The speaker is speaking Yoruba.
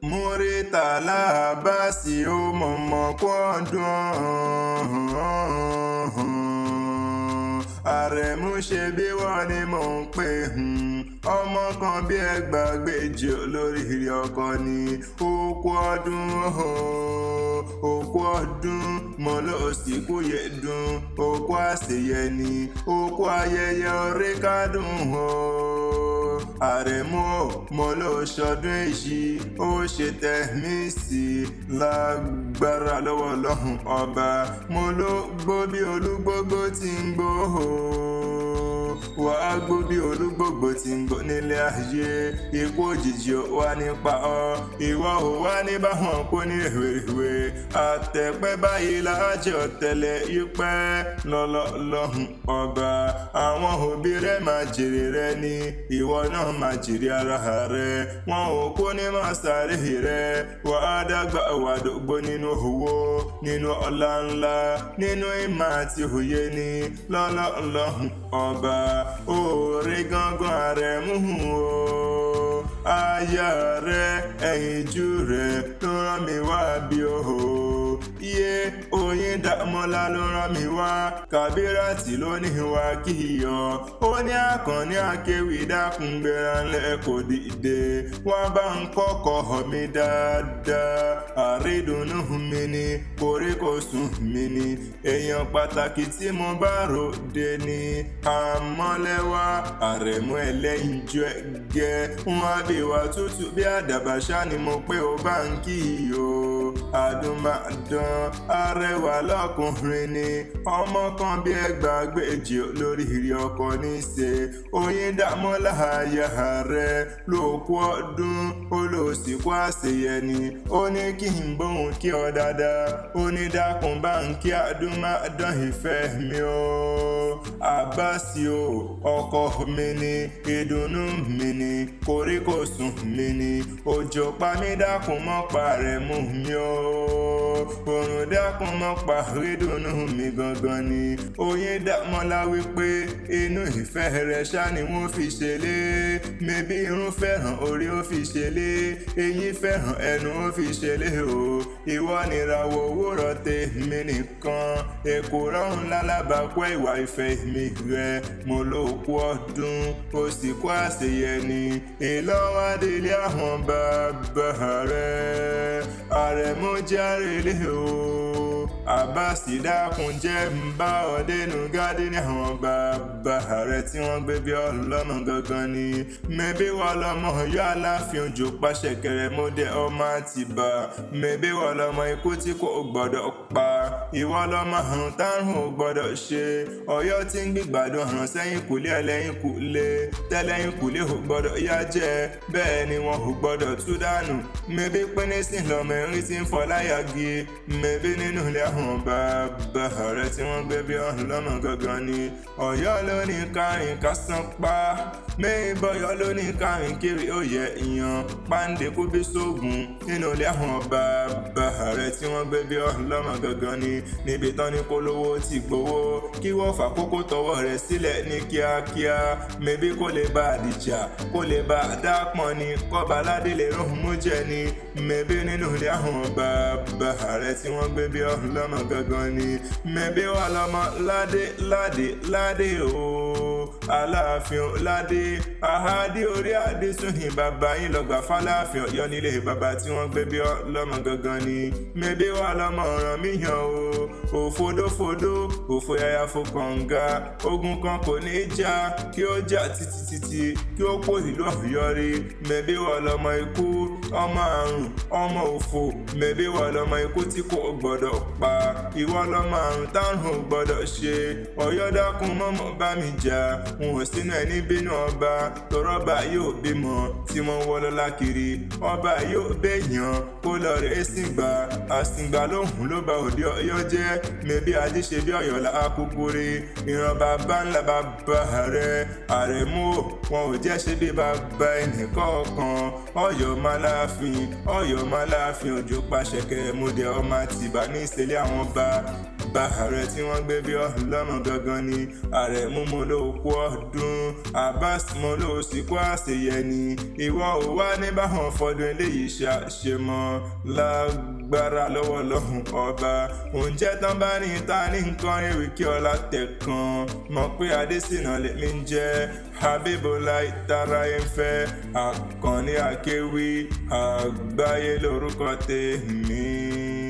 Muritàlá Abbas ó mọ̀mọ́ kú ọdún. Àrẹ̀mú ṣe bí wọ́n ní mò ń pè, ọmọ kan bí ẹgbàágbèje olóríire ọkọ ni. Òkú ọdún, òkú ọdún, mo lọ sí kúyè dùn, òkú àṣeyẹ ni, òkú ayẹyẹ orí kádùn o. Àrẹ̀mú o, mo lọ ṣọdún èyí, ó ṣe tẹ̀mí sí lágbára lọ́wọ́ Ọlọ́run ọba. Mo ló gbó bí olúgbógbó ti ń gbó o, wàá gbó bí olúgbògbò tí ń gbó nílé ayé. Ikú òjijì ò wá nípa ọ, ìwọ ò wá ní báwọn kó ní rèwerèwe. Àtẹ̀pẹ́ báyìí lájọ tẹ̀lé yípẹ́ lọ́lọ́lọ́hùn ọba. Àwọn òbí rẹ máa jèrè rẹ ní, ìwọ náà máa jèrè ara rẹ. Wọn ò kó ní máa sáré rẹ. Wàá dàgbà, wàá dògbò nínú owó, nínú ọlá ńlá, nínú ìmọ̀ àti òye ní lọ́lọ́lọ́hùn ọba. Òòrè gangan Àrẹ̀mú o, aya rẹ, ẹ̀yinjú rẹ ló rán mi wá bí o. Iye Oyin Dàmọ́lá ló rán mi wá, Kàbíràtì ló ní wá kí ọ. Ó ní Àkànní akéwì, dákun gbéra ńlẹ̀ kò dìde, wọ́n bá ń kọ́kọ́ mi dáadáa. Àrídùnnú mi ni, koríkòsùn mi ni, èèyàn pàtàkì tí mo bá ròde ni. Àmọ́lẹ́wà Àrẹ̀mú ẹlẹ́yinjú ẹgẹ́, wọn á bí wa tútù bí àdàbà ṣá ni mo pé ó bá ń kí o. Àdùnmáàdán arẹwà lọkùnrin ni, ọmọ kan bí ẹgbàágbèje olóríire ọkọ ní í ṣe. Oyin Dàmọ́lá aya rẹ ló kú ọdún, ó lọ sí kó àṣeyẹ ni. Ó ní kí n bóun kí ọ dáadáa, ó ní dákun bá ń kí àdùnmáàdán ìfẹ́ mi o. Àbáṣe o, ọkọ mi ni, ìdùnnú mi ni, koríkòsùn mi ni. Òjò pa mí, dákun mọ́ pa rẹ̀ mú mi o. Òrùn dákun mọ́ pa rídùnnú mi gangan ni. Oyin Dàmọ́lá wípé inú ìfẹ́ rẹ̀ ṣá ni wọ́n fi ṣe lé. Mebí irun fẹ́ràn orí ó fi ṣe lé, eyín fẹ́ràn ẹnu ó fi ṣe lé o. Ìwọ nìràwọ̀ òwúrọ̀ tèmi nìkan, èkó rọrùn lálábàápọ̀ ìwà ìfẹ́ mi rẹ. Mo ló kú ọdún, ó sì kú àṣeyẹ ni. Ìlọ́wádìí àwọn bàbá rẹ, Àrẹ̀mú járelé o. Àbáṣì dákun jẹ́ ń bá ọ dénú gádínì àwọn bàbá rẹ tí wọ́n gbé bí ọlọ́mọ gangan ni. Mẹ́bí wọ́n lọ́mọ Ọ̀yọ́ aláàfin òjò pàṣẹ kẹrẹmọdé ọmọ Àtìbà. Mẹ́bí wọ́n lọ́mọ ikú tí kò gbọ́dọ̀ pa, ìwọ lọ́mọ àrùn tárùn ò gbọ́dọ̀ ṣe. Ọ̀yọ́ tí ń gbìgbàdùn àrùn sẹ́yìn kùlé ẹlẹ́yìn kùlé tẹ́lẹ́yìn kùlé ò gbọ́dọ̀ yá jẹ, bẹ́ẹ̀ ni wọn ò gbọ́dọ̀ tú dànù. Mẹ́bí pínísìn lọ́mọ erin tí ń fọ láyàgì. Mẹ́bí nínú ilé àwọn bàbá rẹ tí wọ́n gbé bí ọlọ́mọ gangan ni. Ọ̀yọ́ ló ní kárìn kásán pa mẹ́rin bọ́yọ́ ló ní kárìn kiri ó yẹ ìyàn pàǹdé kú bí sóògùn nínú ilé àwọn bàbá rẹ tí wọ́n gbé bí ọlọ́mọ gangan ni. Níbi tán ní kólówó ti gbowó kí wọ́n fàkókò tọwọ́ rẹ̀ sílẹ̀ ní kíákíá. Mẹ́bí kó lè bá àdìjà kó lè bá àdàpọ̀n ni, kọ́ba aládé lè rohùn mú jẹ ni. Mẹ́bí nínú ilé àwọn bàbá rẹ tí wọ́n gbé bí ọlọ́mọ gangan ni. Mẹ́bí wà lọ́mọ ládé ládé ládé o, aláàfin ládé ahádé orí adé sùn ní bàbá yín lọ́gbà fáláàfin Ọ̀yọ́ nílé bàbá tí wọ́n gbé bí ọlọ́mọ gangan ni. Mẹ́bí wà lọ́mọ ọ̀ràn míyàn o, òfodófodó òfò yàyà fò kànga, ogun kan kò ní í jà kí ó jà títí títí kí ó pò ìlú Ọ̀yọ́ rí. Mẹ́bí wà lọ́mọ ikú, ọmọ àrùn, ọmọ òfò. Mẹ́bí wà lọ́mọ ikú tí kò gbọ́dọ̀ pa, ìwọ lọ́mọ àrùn tárùn ò gbọ́dọ̀ ṣe. Ọ̀yọ́ dákun mọ́mọ́ bá mi jà, n ò sínú ẹni bínú ọba, tọrọba yóò bímọ tí wọ́n wọ́ lọ́lá kiri. Ọba yóò béèyàn kó lọ rèé sìngbà, àsìngbà lóhùn ló ba òde Ọ̀yọ́ jẹ́. Mẹ́bí ajé ṣe bí Ọ̀yọ́ là á kúkú rí. Ìran bàbá ńlá bàbá rẹ Àrẹ̀mú o, wọn ò jẹ́ ṣe bí bàbá ẹnìkọ̀ọ̀kan. Ọ̀yọ́ máa láàfin, Ọ̀yọ́ máa láàfin òjò pàṣẹ kẹrẹmọdé ọmọ Àtìbà ní ìṣẹ̀lẹ̀ àwọn bá. Bàbá rẹ̀ tí wọ́n gbé bí ọlọ́mọ gangan ni. Àrẹ̀mú, mo ló kú ọdún. Abbas, mo ló sì kú àṣeyẹ ni. Ìwọ ò wá ní báwọn fọdún eléyìí ṣe mọ́ lágbára lọ́wọ́ lọ́hùn ọba. Oúnjẹ tán bá ní ta ní nǹkan ewì kí ọlá tẹ̀ kan mọ̀ pé Adésínà lèmi ń jẹ́, Habibula ìtara ẹ̀fẹ́, Àkànní Akéwì Àgbáyé lórúkọ tèmi.